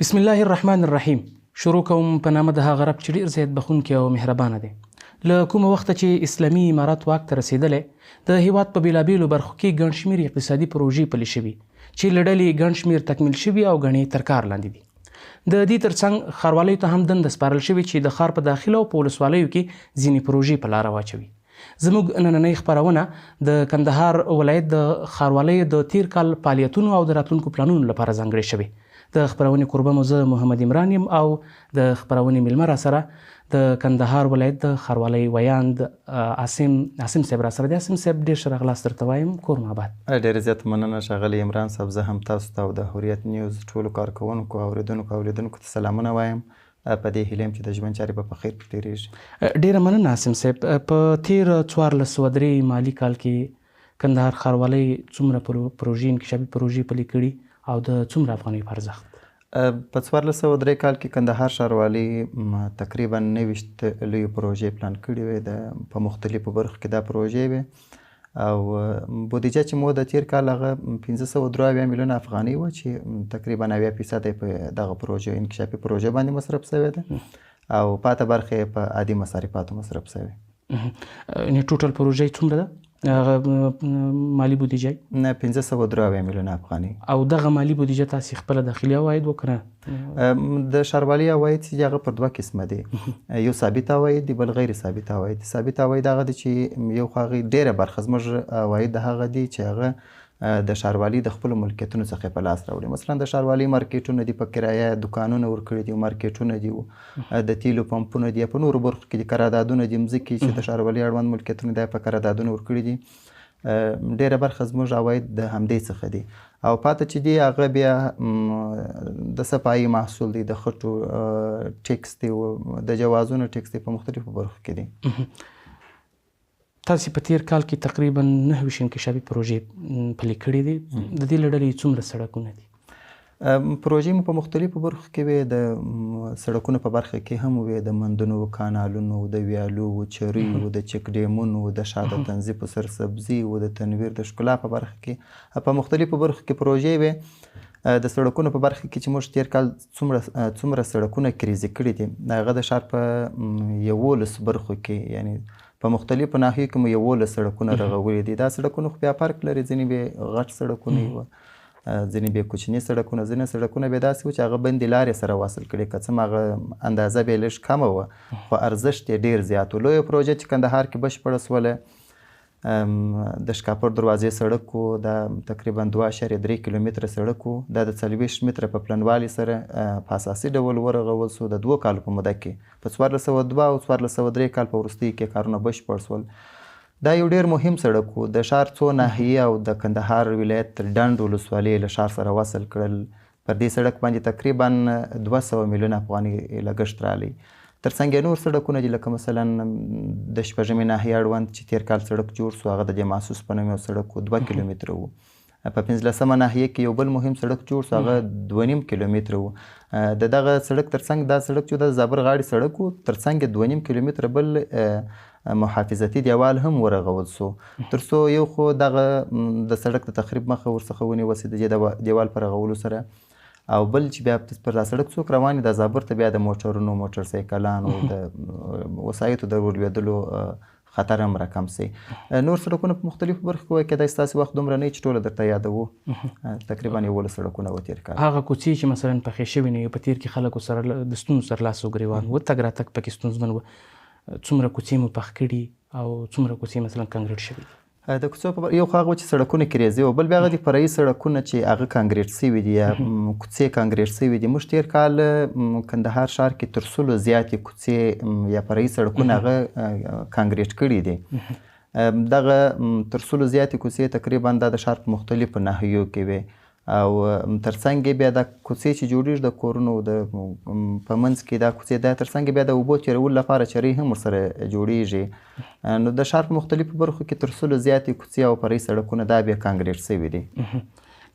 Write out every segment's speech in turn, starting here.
بسم الله الرحمن الرحیم. شروع کوم په نامه د هغه رب چې ډیر زیات بخښونکی او مهربانه دی. له کومه وخته چې اسلامي امارت واک ته رسېدلی، د هیواد په بېلابېلو برخو کې ګڼ شمېر اقتصادي پروژې پلي شوي چې له ډلې ګڼ شمېر تکمیل شوي او ګڼې تر کار لاندې دي. د دې ترڅنګ ښاروالیو ته هم دنده سپارل شوې چې د ښار په داخل او په ولسوالیو کې ځینې پروژې په لاره واچوي. زموږ نننۍ خپرونه د کندهار ولایت د ښاروالۍ د تیر کال فعالیتونو او د راتلونکو پلانونو لپاره ځانګړې شوې. د خپرونې کوربه مو زه محمد عمران یم او د خپرونې میلمه را سره د کندهار ولایت د ښاروالۍ ویاند عاصم عاصم صاحب را سره دی. عاصم صاحب، ډېر ښه راغلاست درته وایم، کور مو آباد. ډېره زیاته مننه ښاغلی عمران صاحب. زه هم تاسو ته او د حریت نیوز ټولو کارکوونکو، اورېدونکو او لیدونکو ته سلامونه وایم. په دې هیله یم چې د ژوند چارې به په خیر تېرېږي. ډېره مننه عاصم صاحب. په تېر 1403 مالي کال کې کندهار ښاروالۍ څومره پروژې، انکشافي پروژې پلي کړي او د څومره افغانیو په ارزښت؟ په 1403 کال کې کندهار ښاروالۍ تقریبا 29 لویې پروژې پلان کړې وې. د په مختلفو برخو کې دا پروژې وې او بودیجه چې مو د تېر کال هغه 573 میلیونه افغانۍ وه چې تقریبا 70% یې په دغه پروژه، انکشافي پروژه باندې مصرف شوې ده او پاته برخه یې په عادي مصارفاتو مصرف شوې. یعنې ټوټل پروژه یې څومره ده؟ هغه مالي بودیجه؟ نه، 573 میلیونه افغانۍ. او دغه مالي بودیجه تاسې خپله داخلي عواید وو که نه؟ د ښاروالۍ عواید چې هغه پر دوه قسمه دي، یو ثابت عواید دی، بل غیر ثابت عواید. ثابت عواید هغه دی چې یو خو هغې ډېره برخه زموږ عواید هغه دي چې هغه د ښاروالۍ د خپلو ملکیتونو څخه په لاس راوړي. مثلا د ښاروالۍ مارکیټونه دي، په کرایه دوکانونه ورکړي دي، مارکیټونه دي، د تیلو پمپونه دي، په نورو برخو کې دي، قراردادونه دي، مځکې چې د ښاروالۍ اړوند ملکیتونه دي په قراردادونو ورکړي دي. ډېره برخه زموږ عواید د همدې څخه دي او پاته چې دي هغه بیا د صفایي محصول دی، د خټو ټیکس دی، د جوازونو ټیکس دی، په مختلفو برخو کې دي. تاسې په تیر کال کې تقریبا 29 انکشافي پروژې پلي کړې دي، د دې له ډلې څومره سړکونه دي؟ پروژې مو په مختلفو برخو کې وې، د سړکونو په برخه کې هم وې، د مندونو، کانالونو، د ویالو، چریو، د چک ډیمونو، د ښار د تنظیف سرسبزي او د تنویر د ښکلا په برخه کې په مختلفو برخو کې پروژې وې. د سړکونو په برخه کې چې موږ تیر کال څومره سړکونه کریزي کړي دي، هغه د ښار په 11 برخو کې، یعنی په مختلفو ناحیو کې مو 11 سړکونه رغولي دي. دا سړکونه خو بیا فرق لري، ځینې بیا غټ سړکونه وو، ځینې بیا کوچني سړکونه، ځینې سړکونه بیا داسې وو چې هغه بندې لارې سره وصل کړي، که څه هم هغه اندازه بیا لږ کمه وه خو ارزښت یې ډېر زیات و. لویه پروژه چې کندهار کې بشپړه سوله د ښکاپور دروازې سړک و، دا تقریبا 2.3 کیلومتره سړک و. دا د 40 متره په پلنوالي سره په اساسي ډول ورغول سو. د 2 کالو په موده کې په 1402 او 1403 کال په وروستیو کې کارونه بشپړ سول. دا یو ډېر مهم سړک و، د ښار څو ناحیې او د کندهار ولایت ډنډ ولسوالۍ له ښار سره وصل کړل. پر دې سړک باندې تقریبا 200 میلیونه افغانۍ لګښت راغلی. ترڅنګ یې نور سړکونه دي، لکه مثلا د شپږمې ناحیې اړوند چې تېر کال سړک جوړ سو، هغه د دې محسوس په نوم یو سړک و، 2 کیلومتره و. په 15مه ناحیه کې یو بل مهم سړک جوړ سو، هغه 2.5 کیلومتره و. د دغه سړک ترڅنګ دا سړک چې د زابر غاړې سړک و، ترڅنګ یې 2.5 کیلومتره بل محافظتي دیوال هم ورغول سو، تر څو یو خو دغه د سړک د تخریب مخه ورڅخه ونیول سي د دې دیوال په رغولو سره، او بل چې بیا پر دا سړک څوک روان دي، دا زابر ته بیا د موټرونو، موټر سایکلانو، د وسایطو د ورلوېدلو خطر هم راکم سي. نور سړکونه په مختلفو برخو کې وایي، کېدای ستاسې وخت دومره نه وي چې ټوله درته یادوو. تقریبا 11 سړکونه وو تېر کال. هغه کوڅې چې مثلا پخې شوې نه وي، په تېر کې خلکو سره د ستونزو سره لاس و ګرېوان و، تګ راتګ پکې ستونزمن و، څومره کوڅې مو پخ کړي او څومره کوڅې مثلا کانګریټ شوي دي؟ د کوڅو په یو خو هغه چې سړکونه کریزي او بل بیا هغه دي فرعي سړکونه چې هغه کانګریټ شوي دي یا کوڅې کانګریټ شوي دي. موږ تېر کال کندهار ښار کې تر 100 زیاتې کوڅې یا فرعي سړکونه هغه کانګریټ کړي دي. دغه تر 100 زیاتې کوڅې تقریبا دا د ښار په مختلفو ناحیو کې وې او ترڅنګ یې بیا دا کوڅې چې جوړېږي د کورونو د په منځ کې دا کوڅې، دا ترڅنګ بیا د اوبو تېرولو لپاره چرۍ هم ورسره جوړېږي. نو د ښار په مختلفو برخو کې تر 100 زیاتې کوڅې او فرعي سړکونه دا بیا کانګریټ شوي دي.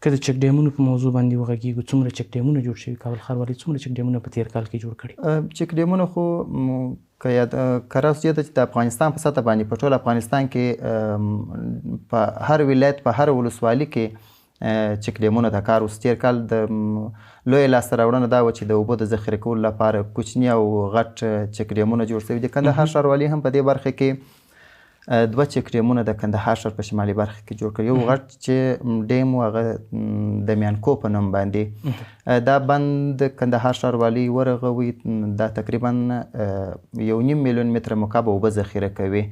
که د چک ډیمونو په موضوع باندې وغږېږو، څومره چک ډیمونه جوړ شوي؟ کابل ښاروالۍ څومره چک ډیمونه په تېر کال کې جوړ کړي؟ چک ډیمونه خو که یاد که راست دې ته چې د افغانستان په سطح باندې په ټول افغانستان کې په هر ولایت په هر ولسوالي کې چک ډیمونو ته کار اوس. تېر کال د لویه لاسته راوړنه دا وه چې د اوبو د ذخیره کولو لپاره کوچني او غټ چک ډیمونه جوړ شوي دي. کندهار ښاروالي هم په دې برخه کې 2 چک ډیمونه د کندهار ښار په شمالي برخه کې جوړ کړ. یو غټ چې ډیم و هغه د میانکو په نوم باندې دا بند کندهار ښاروالي ورغوي. دا تقریبا 1.5 میلیون متر مکعب اوبه ذخیره کوي.